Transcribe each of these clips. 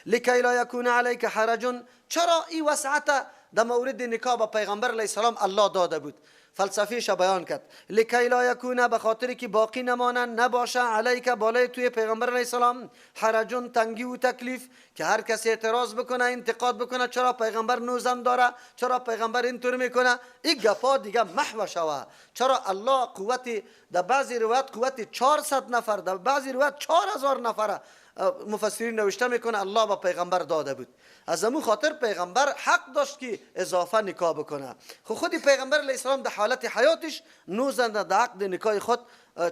لکی لا یکون علیک حرج. چرا این وسعت در مورد نکاح با پیغمبر علیه السلام الله داده بود؟ فلسفیش بیان کرد. لکی لا یکون، به خاطر که باقی نمانند، نباشه، علیک بالای توی پیغمبر علیه السلام، حرجون تنگی و تکلیف، که هر کسی اعتراض بکنه، انتقاد بکنه، چرا پیغمبر نوزن داره، چرا پیغمبر اینطور میکنه، این گپا دیگه محو شوه. چرا الله قوت، در بعضی روایت قوت 400 نفر، در بعضی روایت 4000 نفر مفسرین نوشته میکنه الله به پیغمبر داده بود. از امو خاطر پیغمبر حق داشت که اضافه نکاح بکنه. خب خود پیغمبر علیه السلام در حالت حیاتش نوزن در عقد نکاح خود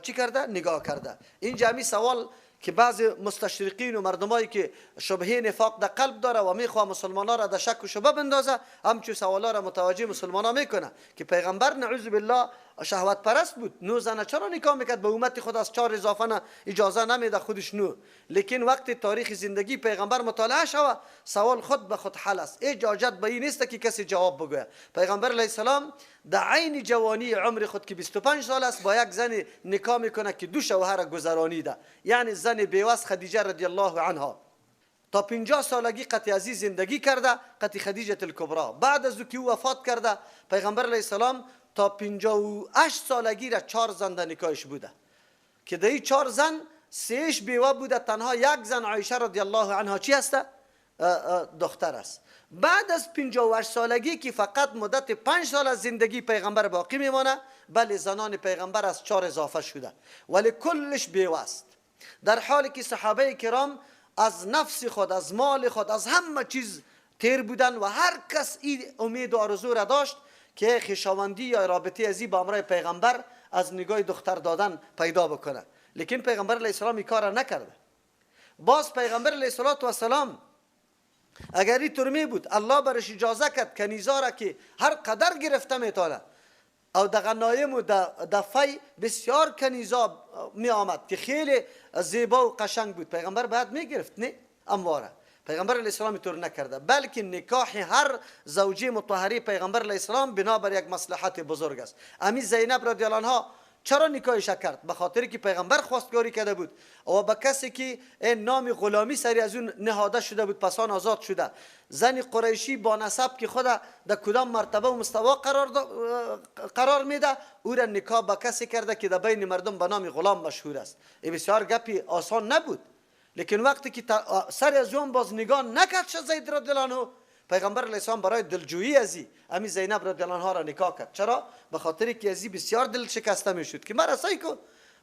چی کرده؟ نگاه کرده. این جمعی سوال که بعض مستشرقین و مردمایی که شبهه نفاق در قلب داره و میخواه مسلمانا را در شک و شبه بندازه، همچو سوالا را متوجه مسلمانا میکنه که پیغمبر نعوذ بالله شهوت پرست بود، نو زنه چرا نکاح میکرد؟ به امت خود از 4 اضافه نه اجازه نمیده خودش نو. لیکن وقت تاریخ زندگی پیغمبر مطالعه شوه، سوال خود به خود حل است. اجازه به این نیست که کسی جواب بگوید. پیغمبر علیه السلام در عین جوانی عمر خود که 25 سال است با یک زن نکاح میکنه که دو شوهر گذرانیده، یعنی زن بیوس خدیجه رضی الله عنها. تا 50 سالگی قطع عزیز زندگی کرده، قطع خدیجه الکبرا. بعد از او که او وفات کرده، پیغمبر علیه السلام تا 58 سالگی را 4 زن در نکاحش بوده که در این 4 زن 3 بیوه بوده، تنها یک زن عایشه رضی الله عنها چی هسته؟ دختر است. بعد از 58 سالگی که فقط مدت 5 سال از زندگی پیغمبر باقی میمانه، بله زنان پیغمبر از 4 اضافه شده، ولی کلش بیوه است. در حالی که صحابه کرام از نفس خود، از مال خود، از همه چیز تیر بودن و هر کس این امید و آرزو را داشت که خویشاوندی یا رابطه ازی با امرای پیغمبر از نگاه دختر دادن پیدا بکنه، لیکن پیغمبر علیه السلام این کار را نکرده. باز پیغمبر علیه السلام اگر این طور می بود، الله برش اجازه کرد کنیزا را که هر قدر گرفته میتونه، او در غنایم و در فی بسیار کنیزا می آمد که خیلی زیبا و قشنگ بود، پیغمبر باید می گرفت نه امواره. پیغمبر علیه السلام اینطور نکرده، بلکه نکاح هر زوجه مطهری پیغمبر علیه السلام بنابر یک مصلحت بزرگ است. امی زینب رضی الله عنها چرا نکاحش کرد؟ به خاطر که پیغمبر خواستگاری کرده بود و به کسی که نام غلامی سری از اون نهاده شده بود پسان آزاد شده، زن قریشی با نسب که خود در کدام مرتبه و مستوا قرار میده، او را نکاح به کسی کرده که در بین مردم به نام غلام مشهور است. این بسیار گپی آسان نبود، لیکن وقتی که سر از اون باز نگاه نکرد شد زید رضی الله عنه، پیغمبر علیه السلام برای دلجویی ازی امی زینب رضی الله عنها را نکاح کرد. چرا؟ به خاطر که ازی بسیار دل شکسته میشد که مرا سعی کو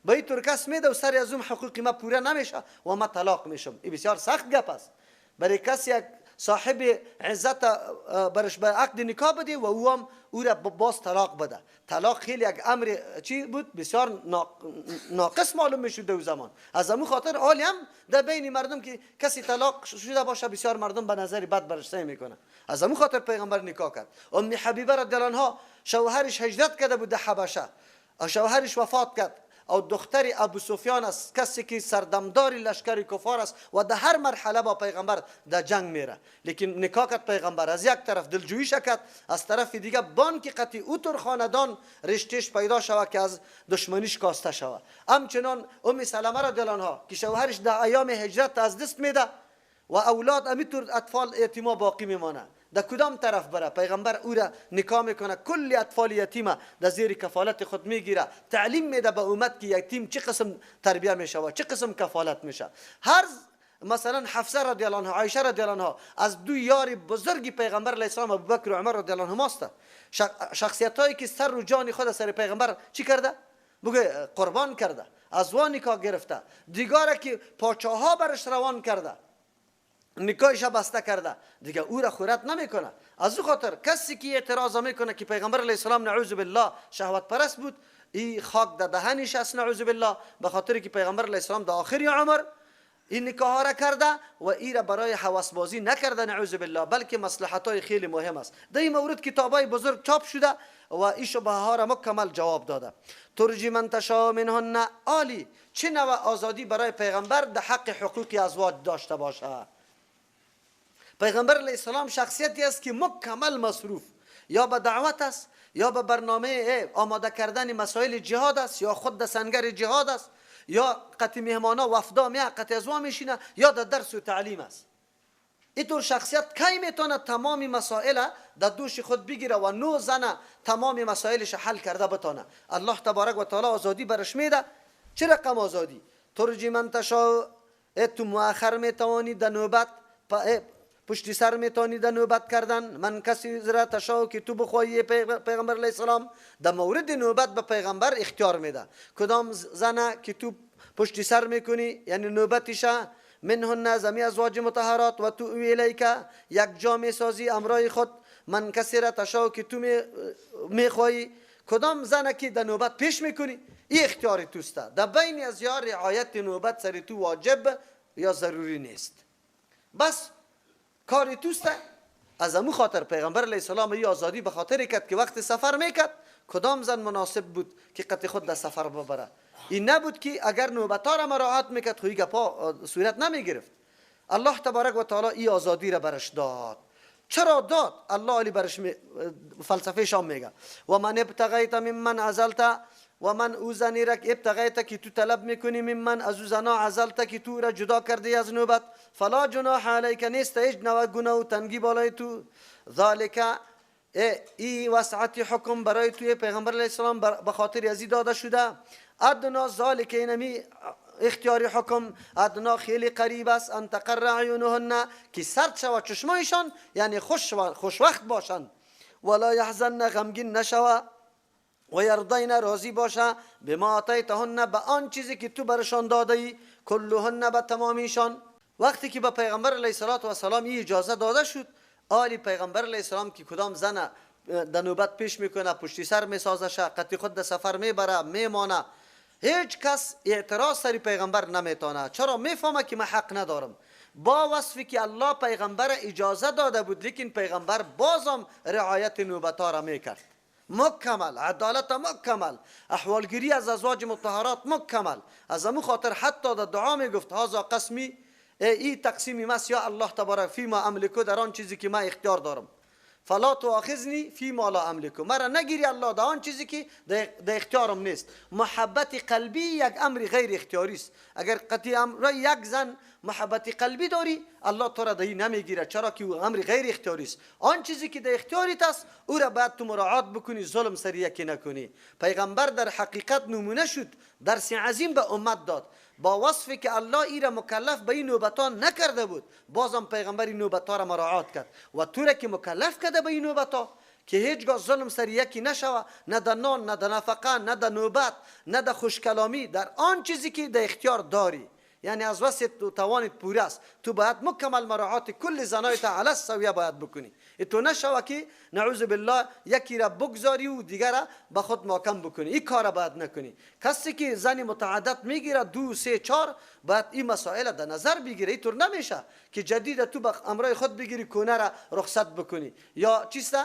به این طور کس میده و سر از اون حقوق ما پوره نمیشه و ما طلاق میشم. این بسیار سخت گپ است برای کسی یک صاحب عزت برش به عقد نکاح بده و او هم او را باز طلاق بده. طلاق خیلی یک امر چی بود؟ بسیار ناقص معلوم میشد در زمان. از امو خاطر حالی هم در بین مردم که کسی طلاق شده باشه بسیار مردم به نظر بد برش سعی میکنه. از امو خاطر پیغمبر نکاح کرد. ام حبیبه رضی الله عنها شوهرش هجرت کرده بود در حبشه، شوهرش وفات کرد، او دختر ابو سفیان است، کسی که سردمدار لشکر کفار است و در هر مرحله با پیغمبر در جنگ میره، لیکن نکاح کرد پیغمبر. از یک طرف دلجویی کرد، از طرف دیگه بانک قطعی اوتر خاندان رشتهش پیدا شود که از دشمنیش کاسته شود. همچنان ام سلمه رضی الله عنها که شوهرش در ایام هجرت از دست میده و اولاد امیتور اطفال یتیما باقی میمانه، در کدام طرف بره؟ پیغمبر او را نکاح میکنه، کل اطفال یتیمه در زیر کفالت خود میگیره، تعلیم میده به امت که یتیم چه قسم تربیه میشه و چه قسم کفالت میشه. هر مثلا حفصه رضی الله عنها، عایشه رضی الله عنها از دو یار بزرگ پیغمبر علیه السلام ابوبکر و عمر رضی الله عنهما است، شخصیت هایی که سر و جان خود سر پیغمبر چی کرده؟ بگه قربان کرده، از وان نکاح گرفته، دیگاره که پاچاها برش روان کرده، نکاحش بسته کرده، دیگه او را خورت نمیکنه. از او خاطر کسی که اعتراض میکنه که پیغمبر علیه السلام نعوذ بالله شهوت پرست بود، این خاک در دهنش است نعوذ بالله، به خاطر که پیغمبر علیه السلام در آخر عمر این نکاح را کرده و ای را برای هوس بازی نکرده نعوذ بالله، بلکه مصلحت های خیلی مهم است. در این مورد کتابای بزرگ چاپ شده و این شبهه ها را مکمل جواب داده. ترجی من تشاء منهن عالی، چه نوع آزادی برای پیغمبر در حق حقوق ازواج داشته باشه؟ پیغمبر علیه السلام شخصیتی است که مکمل مصروف یا به دعوت است، یا به برنامه آماده کردن مسائل جهاد است، یا خود در سنگر جهاد است، یا قطع مهمانا وفدا میه قطع ازوا میشینه، یا در درس و تعلیم است. اینطور شخصیت کی میتونه تمام مسائل در دوش خود بگیره و نو زنه تمام مسائلش حل کرده بتانه؟ الله تبارک و تعالی آزادی برش میده. چه رقم آزادی؟ ترجی من تشاء، تو مؤخر میتوانی در نوبت، پشتی سر میتونی در نوبت کردن، من کسی را تشاء که تو بخواهی. پیغمبر علیه السلام در مورد نوبت به پیغمبر اختیار میده، کدام زنه که تو پشتی سر میکنی یعنی نوبتشه، منهن زمی ازواج مطهرات و تؤوی الیک، یک جا میسازی امرای خود، من کسی را تشاء که تو میخواهی، کدام زنه که در نوبت پیش میکنی، این اختیار توسته. در بین از یا رعایت نوبت سر تو واجب یا ضروری نیست، بس کار توسته. از امو خاطر پیغمبر علیه السلام ای آزادی به خاطر کرد که وقت سفر میکرد کدام زن مناسب بود که قطع خود در سفر ببره. این نبود که اگر نوبت را مراعات میکرد خوی گپا صورت نمیگرفت. الله تبارک و تعالی ای آزادی را برش داد. چرا داد؟ الله علی برش فلسفه شام میگه و من ابتغیت ممن عزلت، و من او زنی را که ابتغیت که تو طلب میکنی، ممن از او زنا عزلت که تو را جدا کردی از نوبت، فلا جناح علیک، نیست هیچ نوع گناه و تنگی بالای تو. ذالک ای وسعت حکم برای توی پیغمبر علیه السلام به خاطر ازی داده شده. ادنا ذالک، اینمی اختیار حکم، ادنا خیلی قریب است، ان تقر عیونهن، که سرد شود چشمایشان، یعنی خوشوقت باشند، ولا یحزن، غمگین نشود، و یرضین، راضی باشه، بما آتیتهن، به آن چیزی که تو برشان داده ای، کلهن، به تمامیشان. وقتی که به پیغمبر علیه السلام این اجازه داده شد، آلی پیغمبر علیه السلام که کدام زن در نوبت پیش میکنه، پشتی سر میسازشه، قطعی خود در سفر میبره، میمانه، هیچ کس اعتراض سر پیغمبر نمیتونه. چرا؟ میفهمه که من حق ندارم. با وصفی که الله پیغمبر اجازه داده بود، لیکن پیغمبر بازم رعایت نوبت ها را میکرد. مکمل عدالت، مکمل احوالگیری از ازواج مطهرات مکمل. از امو خاطر حتی در دعا میگفت هذا قسمی، ای تقسیمی مس یا الله تبارک فیما املکو، در آن چیزی که من اختیار دارم، فلا تؤاخذنی فیما لا املکو، مرا نگیری الله در آن چیزی که در اختیارم نیست. محبت قلبی یک امر غیر اختیاری است. اگر قطعی امر یک زن محبت قلبی داری، الله تو را دهی نمیگیره، چرا که او امر غیر اختیاری است. آن چیزی که در اختیاریت است او را باید تو مراعات بکنی، ظلم سر یکی نکنی. پیغمبر در حقیقت نمونه شد، درس عظیم به امت داد. با وصفی که الله ای را مکلف به این نوبت‌ها نکرده بود، بازم پیغمبر این نوبت‌ها را مراعات کرد و تو را که مکلف کرده به این نوبت‌ها که هیچگاه ظلم سر یکی نشوه، نه در نان، نه در نفقه، نه در نوبت، نه در خوشکلامی، در آن چیزی که در اختیار داری، یعنی از وسط تو توانت پوره است، تو باید مکمل مراعات کل زنای تا علی السویه باید بکنی. تو نشوه که نعوذ بالله یکی را بگذاری و دیگر را به خود محکم بکنی، این کار باید نکنی. کسی که زن متعدد میگیره 2 3 4 باید این مسائل در نظر بگیره. اینطور نمیشه که جدید تو به امرای خود بگیری کونه را رخصت بکنی یا چیسته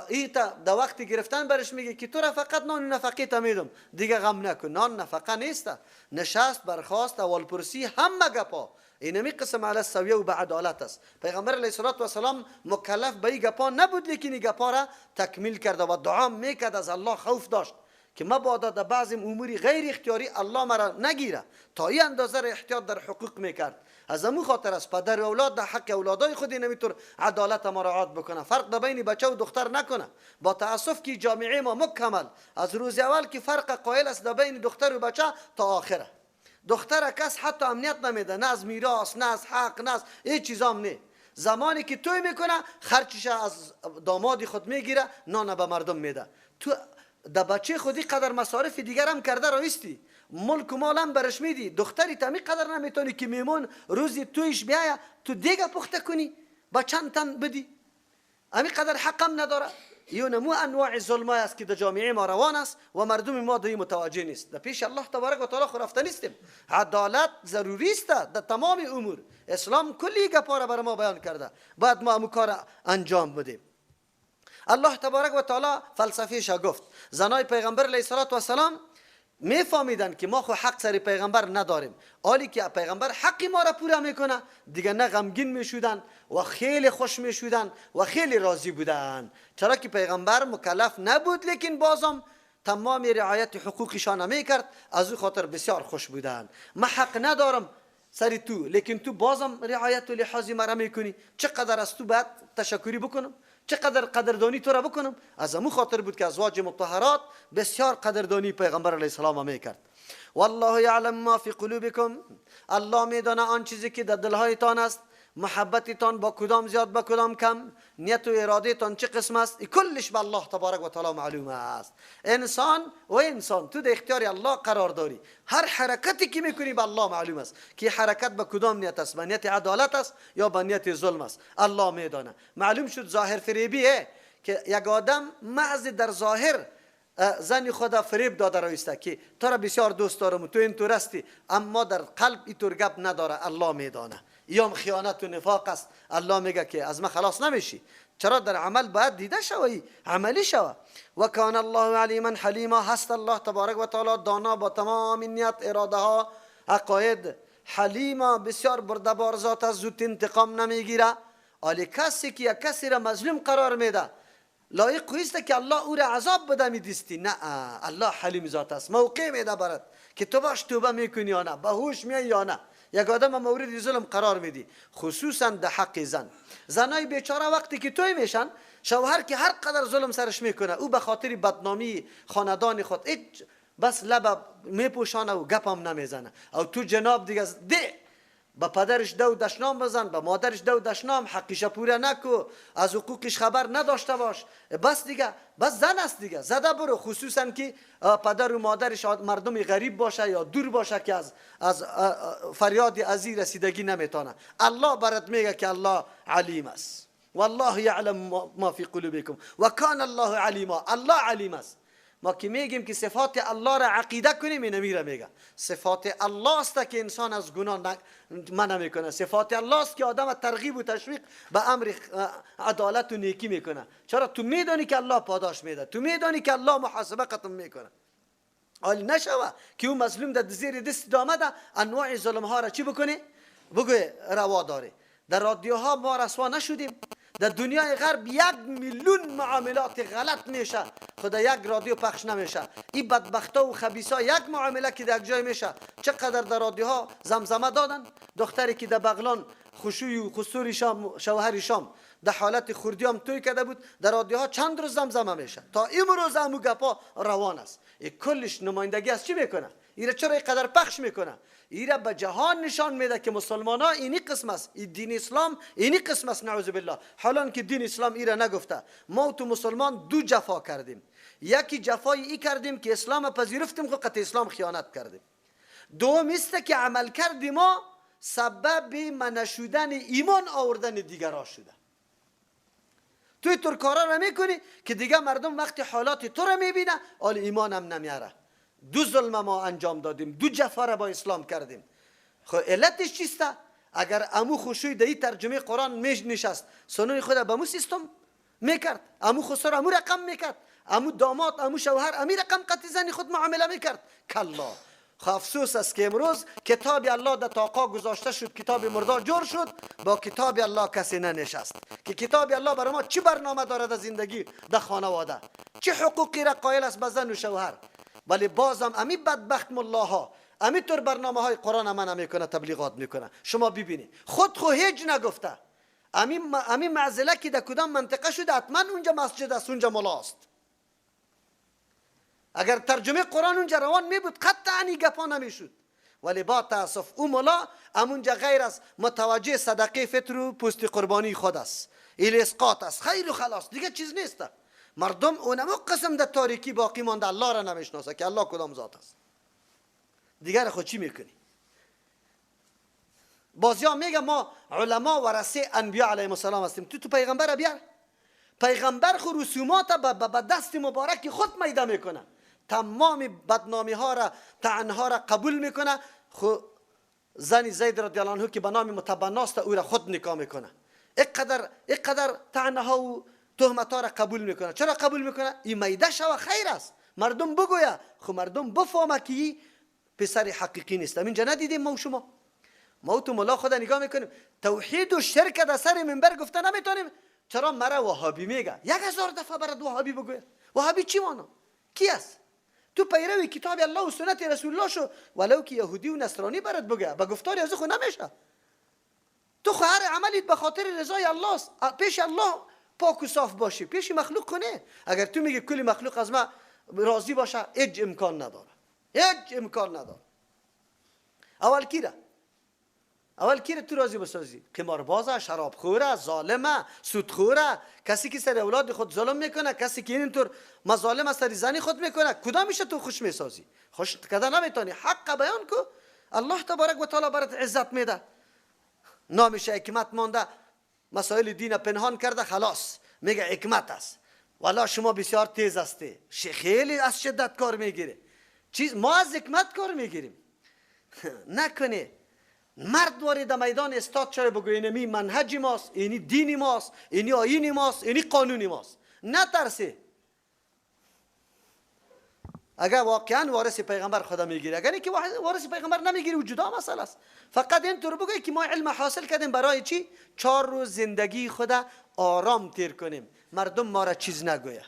ای تا در وقت گرفتن برش میگه که تو را فقط نان نفقه تا میدم، دیگه غم نکن. نان نفقه نیست، نشست برخاست اول پرسی همه گپا اینمی قسم علی السویه و به عدالت است. پیغمبر علیه السلام مکلف به این گپا نبود، لیکن این گپا را تکمیل کرده و دعا میکرد، از الله خوف داشت که مبادا در بعض اموری غیر اختیاری الله مرا نگیره. تا این اندازه را احتیاط در حقوق میکرد. از امو خاطر است پدر اولاد در حق اولادای خود نمیتور عدالت مراعات بکنه، فرق در بین بچه و دختر نکنه. با تاسف که جامعه ما مکمل از روز اول که فرق قائل است در بین دختر و بچه تا آخره. دختر کس حتی امنیت نمیده، نه از میراث، نه از حق، نه از هیچ چیزام نه. زمانی که توی میکنه خرچش از داماد خود میگیره، نان به مردم میده. تو در بچه خودی قدر مصارف دیگر هم کرده رایستی، ملک و مالم برش میدی، دختری تمی قدر نمیتونی که میمون روزی تویش بیایه تو دیگه پخته کنی با چند تن بدی، امی قدر حقم نداره. یو نمو انواع ظلم است که در جامعه ما روان است و مردم ما در متوجه نیست. در پیش الله تبارک و تعالی خو رفته نیستیم. عدالت ضروری است در تمام امور. اسلام کلی گپا را بر ما بیان کرده، باید ما امو کار انجام بدیم. الله تبارک و تعالی فلسفهش گفت. زنای پیغمبر علیه السلام میفهمیدن که ما خو حق سر پیغمبر نداریم، حالی که پیغمبر حق ما را پوره میکنه، دیگه نه غمگین میشدن و خیلی خوش میشدن و خیلی راضی بودن، چرا که پیغمبر مکلف نبود، لیکن بازم تمام رعایت حقوقشان میکرد. از او خاطر بسیار خوش بودن. ما حق ندارم، سر تو، لیکن تو بازم رعایت و لحاظ مرا میکنی. چقدر از تو باید تشکری بکنم، چقدر قدردانی تو را بکنم. از امو خاطر بود که ازواج مطهرات بسیار قدردانی پیغمبر علیه السلام میکرد. والله یعلم ما فی قلوبکم، الله میدانه آن چیزی که در دلهایتان است، محبتتان با کدام زیاد با کدام کم، نیت و اراده تان چه قسم است، کلش به الله تبارک و تعالی معلوم است. انسان و انسان تو در اختیار الله قرار داری، هر حرکتی که میکنی به الله معلوم است که حرکت به کدام نیت است، به نیت عدالت است یا به نیت ظلم است، الله میدانه. معلوم شد ظاهر فریبیه که یک آدم محض در ظاهر زن خدا فریب داده رایسته که تو را بسیار دوست دارم و تو اینطور هستی، اما در قلب اینطور گپ نداره، الله میدانه. یام خیانت و نفاق است. الله میگه که از ما خلاص نمیشی. چرا در عمل باید دیده شوی، عملی شوه. و کان الله علیما حلیما، هست الله تبارک و تعالی دانا با تمام نیت، اراده ها، عقاید. حلیما بسیار بردبار ذات است، زود انتقام نمیگیره. آلی کسی که یک کسی را مظلوم قرار میده، لایق است که الله او را عذاب بده میدیستی، نه، الله حلیم ذات است، موقع میده برات که تو باش توبه میکنی یا نه، به هوش میای یا نه. یک آدم مورد ظلم قرار میدی، خصوصا در حق زن. زنای بیچاره وقتی که توی میشن، شوهر که هر قدر ظلم سرش میکنه، او به خاطر بدنامی خاندان خود هیچ بس لب میپوشانه و گپم نمیزنه. او تو جناب دیگه ده به پدرش دو دشنام بزن، به مادرش دو دشنام، حقش پوره نکو، از حقوقش خبر نداشته باش، بس دیگه، بس زن است دیگه، زده برو. خصوصا که پدر و مادرش مردم غریب باشه یا دور باشه که از فریاد ازی رسیدگی نمیتونه. الله برات میگه که الله علیم است. والله یعلم ما فی قلوبکم و کان الله علیما، الله علیم است. ما که میگیم که صفات الله را عقیده کنیم، اینو میره میگه صفات الله است که انسان از گناه منع میکنه، صفات الله است که آدم ترغیب و تشویق به امر عدالت و نیکی میکنه. چرا؟ تو میدانی که الله پاداش میده، تو میدانی که الله محاسبه قتم میکنه. حالی نشوه که او مظلوم در زیر دست دامده انواع ظلم ها را چی بکنه؟ بگو روا داره. در رادیوها ما رسوا نشدیم. در دنیای غرب 1 میلیون معاملات غلط میشه، خدا یک رادیو پخش نمیشه. این بدبختا و خبیثا یک معامله که در جای میشه، چقدر در رادیوها زمزمه دادن. دختری که در بغلان خشوی و خسوری شام شوهر شام در حالت خوردی هم توی کرده بود، در رادیوها چند روز زمزمه میشه، تا امروز همو گپا روان است. این کلش نمایندگی از چی میکنه؟ ایره چرا اینقدر پخش میکنه؟ ایره به جهان نشان میده که مسلمان ها اینی قسم است، این دین اسلام اینی قسم است، نعوذ بالله. حالا که دین اسلام ایره نگفته، ما تو مسلمان دو جفا کردیم. یکی جفای ای کردیم که اسلام پذیرفتیم، خو قطع اسلام خیانت کردیم. دوم است که عمل کردیم ما سبب منشودن ایمان آوردن دیگرها شده. توی تر کارا را میکنی که دیگه مردم وقتی حالات تو را میبینه آل ایمان هم نمیاره. دو ظلم ما انجام دادیم، دو جفا را با اسلام کردیم. خب علتش چیست؟ اگر امو خشوی در این ترجمه قرآن می نشست، سنن خود به مو سیستم میکرد، امو خسر امو رقم میکرد، امو داماد امو شوهر امی رقم قطع زنی خود معامله میکرد. کلا. خب افسوس است که امروز کتاب الله در تاقا گذاشته شد، کتاب مردا جور شد، با کتاب الله کسی ننشست که کتاب الله برای ما چی برنامه داره در زندگی، در خانواده، چه حقوقی را قائل است به زن و شوهر. ولی بازم امی بدبخت ملاها امی طور برنامه های قرآن من میکنه، تبلیغات میکنه. شما ببینید خود خو هیچ نگفته، امی معزله که در کدام منطقه شده حتما اونجا مسجد است، اونجا ملا است. اگر ترجمه قرآن اونجا روان می بود قطعا این گپا نمیشد. ولی با تاسف او ملا امونجا غیر از متوجه صدقه فطر و پوست قربانی خود است، ایل اسقاط است، خیر و خلاص، دیگه چیز نیست. مردم اونمو قسم در تاریکی باقی مانده، الله را نمیشناسه که الله کدام ذات است. دیگر خود چی میکنی؟ بازیا میگه ما علما ورثه انبیا علیهم السلام هستیم. تو پیغمبر بیار، پیغمبر خو رسومات به دست مبارک خود میده میکنه، تمام بدنامی ها را، طعن ها را قبول میکنه. خو زن زید رضی الله عنه که به نام متبناست او را خود نکاح میکنه، اینقدر طعن ها و تهمت ها را قبول میکنه. چرا قبول میکنه؟ این میده شوه خیر است، مردم بگویه، خو مردم بفهمه که این پسر حقیقی نیست. اینجا ندیدیم ما و شما، ما تو ملا خدا نگاه میکنیم، توحید و شرک در سر منبر گفته نمیتونیم. چرا مرا وهابی میگه؟ 1000 دفعه برات وهابی بگویه. وهابی چی مانا؟ کی است؟ تو پیرو کتاب الله و سنت رسول الله شو، ولو که یهودی و نصرانی برات بگه، به گفتار از خو نمیشه. تو خو هر عملیت به خاطر رضای الله است، پیش الله پاک و صاف باشی، پیش مخلوق کنه. اگر تو میگی کل مخلوق از ما راضی باشه، هیچ امکان نداره، هیچ امکان نداره. اول کیره؟ اول کیره تو راضی بسازی؟ قماربازه، شرابخوره، ظالمه، سودخوره، کسی که سر اولاد خود ظلم میکنه، کسی که اینطور مظالم سر زنی خود میکنه، کدامش تو خوش میسازی؟ خوش کده نمیتونی. حق بیان کو، الله تبارک و تعالی برات عزت میده. نامش حکمت مانده، مسائل دین پنهان کرده، خلاص میگه حکمت است. والا شما بسیار تیز هستی، خیلی از شدت کار میگیره. چیز ما از حکمت کار میگیریم. نکنه مرد وارد میدان استاد چرا بگو اینمی منهج ماست، اینی دین ماست، اینی آیین ماست، اینی قانون ماست. نترسی. اگر واقعا وارث پیغمبر خدا میگیره، اگر اینکه وارث پیغمبر نمیگیری و جدا مسئله است. فقط اینطور بگوی که ما علم حاصل کردیم برای چی؟ 4 روز زندگی خدا آرام تیر کنیم، مردم ما را چیز نگویه.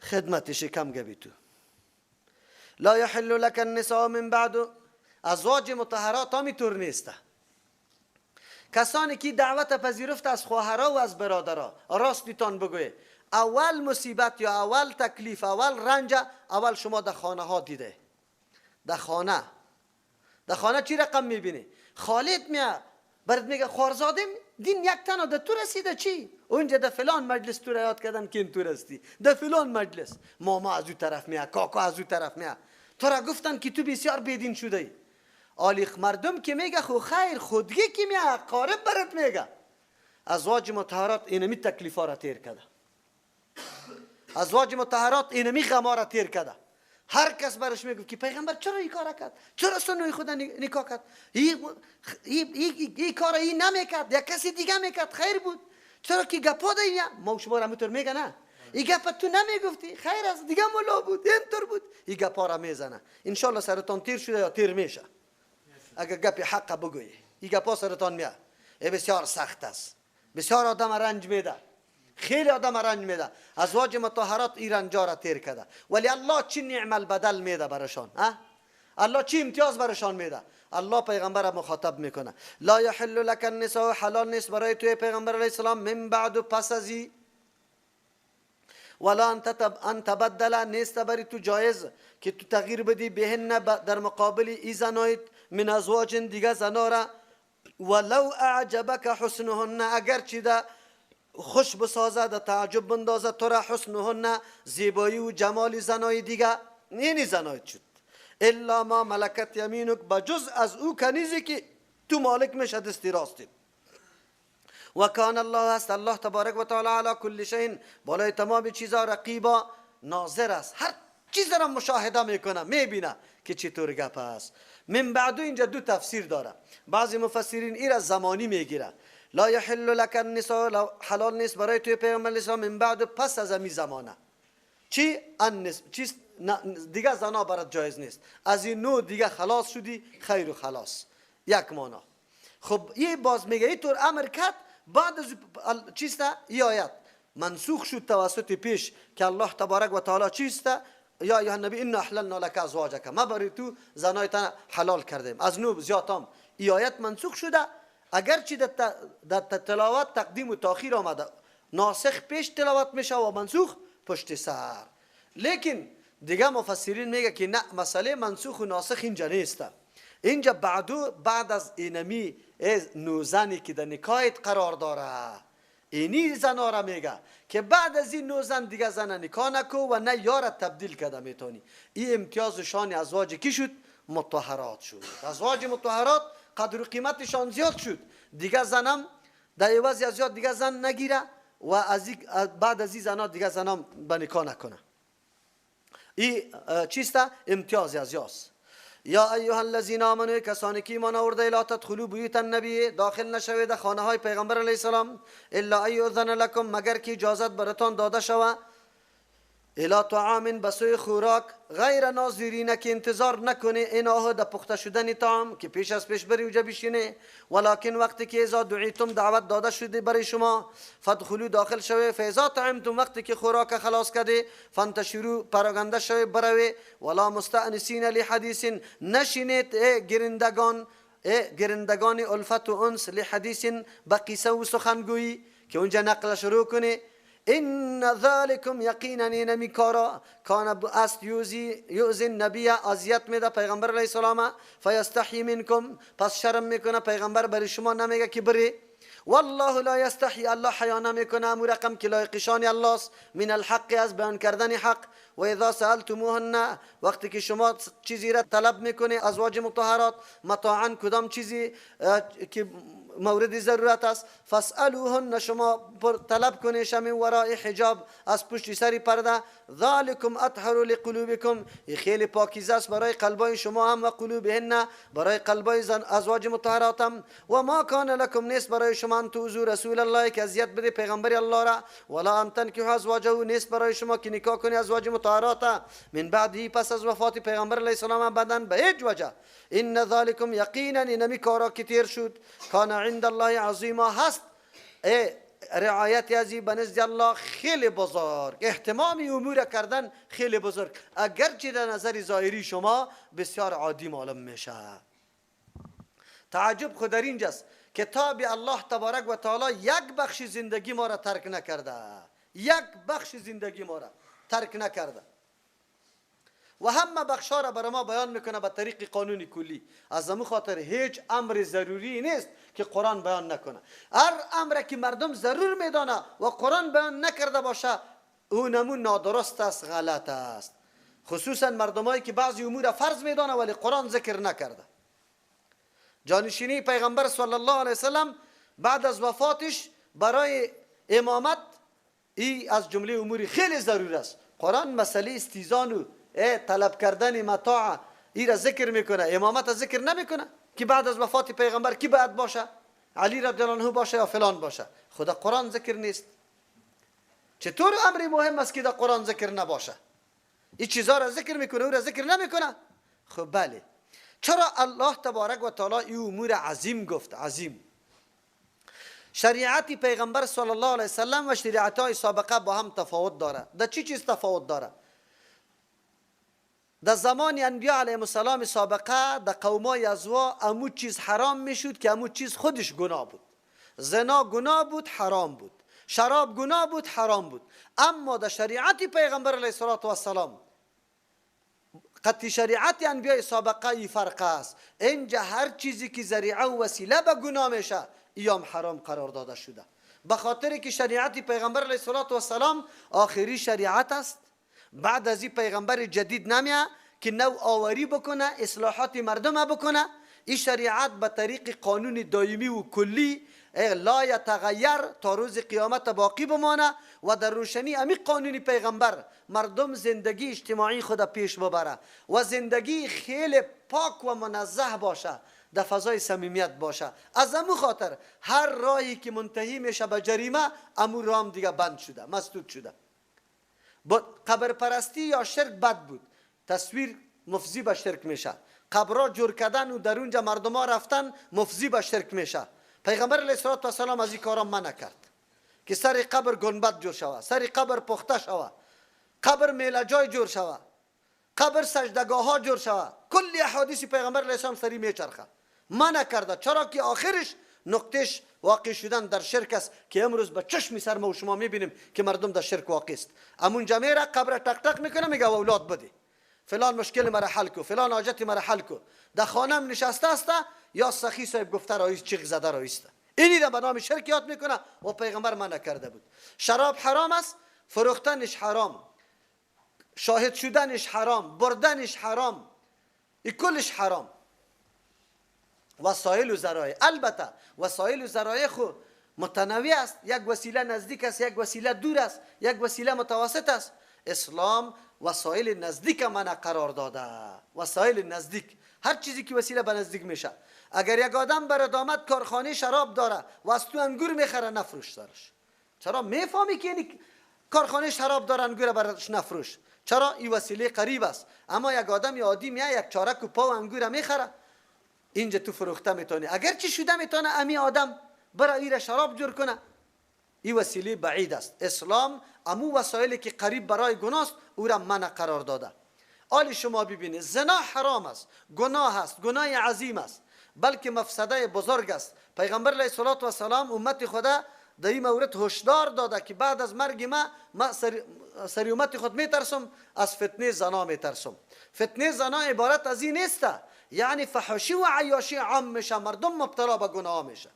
خدمت شکم گبی تو. لا یحل لك النساء من بعد. ازواج مطهرات همی طور نیسته. کسانی که دعوت پذیرفت از خواهرها و از برادرها، راستیتان بگوی، اول مصیبت یا اول تکلیف، اول رنج، اول شما در خانه ها دیده. در خانه، در خانه چی رقم میبینی؟ خالد میاد برات میگه خوارزادم دین یک تنها در تو رسیده چی؟ اونجا در فلان مجلس تو را یاد کردن که این تو رسیدی، در فلان مجلس ماما از او طرف میاد، کاکا از او طرف میاد، تو را گفتن که تو بسیار بیدین شده ای. آلیخ مردم که میگه خو خیر، خودگی که میاد قارب برات میگه. ازواج مطهرات اینمی تکلیفا را تیر کرده، ازواج مطهرات اینمی غما را تیر کرده. هر کس برش میگفت که پیغمبر چرا این کار کرد، چرا سنوی خود نکاح کرد، این کار این نمیکرد، یک کسی دیگه میکرد خیر بود. چرا که گپا دیم ما شما را همینطور میگه، نه این گپ تو نمیگفتی، خیر است دیگه ملا بود، اینطور بود، این گپا را میزنه. انشالله سرتان تیر شده یا تیر میشه اگر گپ حق بگویی. این گپا سرتان میاد، بسیار سخت است، بسیار آدم رنج میده، خیلی آدم رنج میده. ازواج مطهرات این رنجا را تیر کرده، ولی الله چی نعم البدل میده برشان، الله چی امتیاز برشان میده. الله پیغمبر مخاطب میکنه، لا یحل لک النساء، حلال نیست برای توی پیغمبر علیه السلام من بعد و پس از ای، ولا ان تبدل، نیست برای تو جایز که تو تغییر بدی بهن در مقابل ای زنایت من ازواج دیگه زنا را، ولو اعجبک حسنهن، اگر چی ده خوش بسازه، ده تعجب بندازه تو را حسنهن، زیبایی و جمال زنای دیگه، اینی زنایت شد. الا ما ملکت یمینک، بجز از او کنیزی که تو مالک میشه دستی راستی. و کان الله است الله تبارک و تعالی علی کل شیء، بالای تمام چیزا رقیبا، ناظر است، هر چیز را مشاهده میکنه، میبینه که چطور گپ است. من بعدو اینجا دو تفسیر داره، بعضی مفسرین این را زمانی میگیره، لا یحل لک النساء، حلال نیست برای توی پیغمبر اسلام من بعد پس از امی زمانه، چی النس چیز دیگه زنا برات جایز نیست، از این نوع دیگه خلاص شدی، خیر و خلاص، یک مانا. خب یه باز میگه اینطور امر کرد، بعد از چیست ای آیت منسوخ شد توسط پیش که الله تبارک و تعالی چیست، یا ایها النبی انا احللنا لک ازواجک، ما برای تو زنایتان حلال کردیم. از نو زیاتام ای آیت منسوخ شده، اگرچه در تلاوت تقدیم و تاخیر آمده، ناسخ پیش تلاوت میشه و منسوخ پشت سر. لیکن دیگه مفسرین میگه که نه، مسئله منسوخ و ناسخ اینجا نیست، اینجا بعدو بعد از اینمی نوزنی که در نکایت قرار داره، اینی زنا را میگه که بعد از این نوزن دیگه زن نکاح نکو و نه یار تبدیل کرده میتونی. این امتیاز شان ازواج کی شد؟ مطهرات شد. ازواج مطهرات قدر و قیمتشان زیاد شد، دیگه زنم در عوض از یاد دیگه زن نگیره و از بعد از این زنا دیگه زنم به نکاح نکنه. این چیست؟ امتیاز از یاست. یا ایها الذین آمنوا، کسانی که ایمان آورده، لا تدخلوا بیوت النبی، داخل نشوید خانه های پیغمبر علیه السلام، الا ان یؤذن لکم، مگر که اجازت براتان داده شود، الی طعام به سوی خوراک، غیر ناظرین که انتظار نکنه اناه در پخته شدن طعام که پیش از پیش بری اوجا بشینه، ولکن وقتی که اذا دعیتم دعوت داده شده برای شما، فادخلوا داخل شوه، فاذا طعمتم وقتی که خوراک خلاص کرده، فانتشروا پراگنده شوه بروه، ولا مستأنسین لحدیث نشینید گرندگان، گرندگان الفت و انس، لحدیث به قصه و سخنگویی که اونجا نقل شروع کنه. ان ذلکم یقینا اینمی کارا کان است یؤذی النبی اذیت میده پیغمبر علیه السلام، فیستحی منکم پس شرم میکنه پیغمبر برای شما نمیگه که بری. والله لا یستحی الله حیا نمیکنه امو رقم که لایق شان الله است، من الحق از بیان کردن حق. و اذا سألتموهن وقتی که شما چیزی را طلب میکنه ازواج مطهرات، متاعا کدام چیزی که مورد ضرورت است، فاسألوهن شما طلب کنه من وراء حجاب از پشت سری پرده، ذالکم اطهر لقلوبکم خیلی پاکیزه است برای قلبای شما هم، و قلوبهن برای قلبای زن ازواج مطهرات هم. و ما کان لکم نیست برای شما ان تؤذوا رسول الله که اذیت بده پیغمبر الله را، ولا ان تنکحوا ازواجه نیست برای شما که نکاح کنی ازواج مطهرات من بعده پس از وفات پیغمبر علیه السلام بدن به هیچ وجه. ان ذالکم یقینا اینمی کارا که تیر شد کان عند الله عظیما هست، رعایت ازی به نزد الله خیلی بزرگ، اهتمام امور کردن خیلی بزرگ، اگرچه در نظر ظاهری شما بسیار عادی معلوم میشه. تعجب خود در اینجاست کتاب الله تبارک و تعالی یک بخش زندگی ما را ترک نکرده، یک بخش زندگی ما را ترک نکرده و همه بخشا را برای ما بیان میکنه به طریق قانون کلی. از همون خاطر هیچ امر ضروری نیست که قرآن بیان نکنه. هر امر که مردم ضرور میدانه و قرآن بیان نکرده باشه اونمون نادرست است، غلط است. خصوصا مردمایی که بعضی امور فرض میدانه ولی قرآن ذکر نکرده. جانشینی پیغمبر صلی الله علیه وسلم بعد از وفاتش برای امامت ای از جمله امور خیلی ضرور است. قرآن مسئله استیزان و طلب کردن متاع ای را ذکر میکنه، امامت ذکر نمیکنه که بعد از وفات پیغمبر کی باید باشه، علی رضی الله عنه باشه یا فلان باشه. خدا قرآن ذکر نیست. چطور امر مهم است که در قرآن ذکر نباشه؟ این چیزا را ذکر میکنه او را ذکر نمیکنه. خب بله، چرا الله تبارک و تعالی این امور عظیم گفت؟ عظیم. شریعت پیغمبر صلی الله علیه وسلم و شریعت های سابقه با هم تفاوت داره. در چی چیز تفاوت داره؟ در زمان انبیاء علیهم السلام سابقه در قومای ازوا امو چیز حرام میشد که امو چیز خودش گناه بود. زنا گناه بود، حرام بود. شراب گناه بود، حرام بود. اما در شریعت پیغمبر علیه السلام قطعی شریعت انبیاء سابقه ای فرق است. اینجا هر چیزی که ذریعه و وسیله به گناه میشه ایام حرام قرار داده شده. به خاطر که شریعت پیغمبر علیه السلام آخری شریعت است. بعد از این پیغمبر جدید نمیه که نو آوری بکنه، اصلاحات مردم بکنه. این شریعت به طریق قانون دائمی و کلی لا یتغیر تا روز قیامت باقی بمانه و در روشنی امی قانون پیغمبر مردم زندگی اجتماعی خود پیش ببره و زندگی خیلی پاک و منزه باشه، در فضای صمیمیت باشه. از امو خاطر هر راهی که منتهی میشه به جریمه، امو رام دیگه بند شده، مسدود شده. قبر پرستی یا شرک بد بود، تصویر مفضی به شرک میشه. قبرها جور کردن و در اونجا مردم ها رفتن مفضی به شرک میشه. پیغمبر علیه السلام از این کارا منع کرد که سر قبر گنبد جور شوه، سر قبر پخته شوه، قبر میله جای جور شوه، قبر سجدگاه ها جور شوه. کلی احادیث پیغمبر علیه السلام سری میچرخه، منع کرده. چرا که آخرش نقطش واقع شدن در شرک است که امروز به چشم سر ما و شما میبینیم که مردم در شرک واقع است. امون میره قبر تق تق میکنه، میگه اولاد بده، فلان مشکل مرا حل کو، فلان حاجت مرا حل کو. در خانم نشسته است یا سخی صاحب گفته رئیس چیغ زده رئیس، اینی را به نام شرک یاد میکنه و پیغمبر منع کرده بود. شراب حرام است، فروختنش حرام، شاهد شدنش حرام، بردنش حرام، این کلش حرام. وسایل و ذرایع، البته وسایل و ذرایع خو متنوع است، یک وسیله نزدیک است، یک وسیله دور است، یک وسیله متوسط است. اسلام وسایل نزدیک من قرار داده، وسایل نزدیک، هر چیزی که وسیله به نزدیک میشه. اگر یک آدم بر دامت کارخانه شراب داره و از تو انگور میخره، نفروش دارش. چرا؟ میفهمی که یعنی کارخانه شراب داره، انگور برش نفروش. چرا؟ این وسیله قریب است. اما یک آدم عادی میاد یک چارک و پاو انگور میخره، اینجا تو فروخته میتونی. اگر چی شده میتونه امی آدم برای ایره شراب جور کنه. این وسیله بعید است. اسلام امو وسایلی که قریب برای گناه است او را منع قرار داده. آلی شما ببینید، زنا حرام است، گناه است، گناه عظیم است، بلکه مفسده بزرگ است. پیغمبر علیه الصلاة والسلام امت خدا در این مورد هشدار داده که بعد از مرگ ما سری امت خود میترسم، از فتنه زنا میترسم. فتنه زنا عبارت از این نیست، یعنی فحاشی و عیاشی عام میشه، مردم مبتلا به گناه میشه.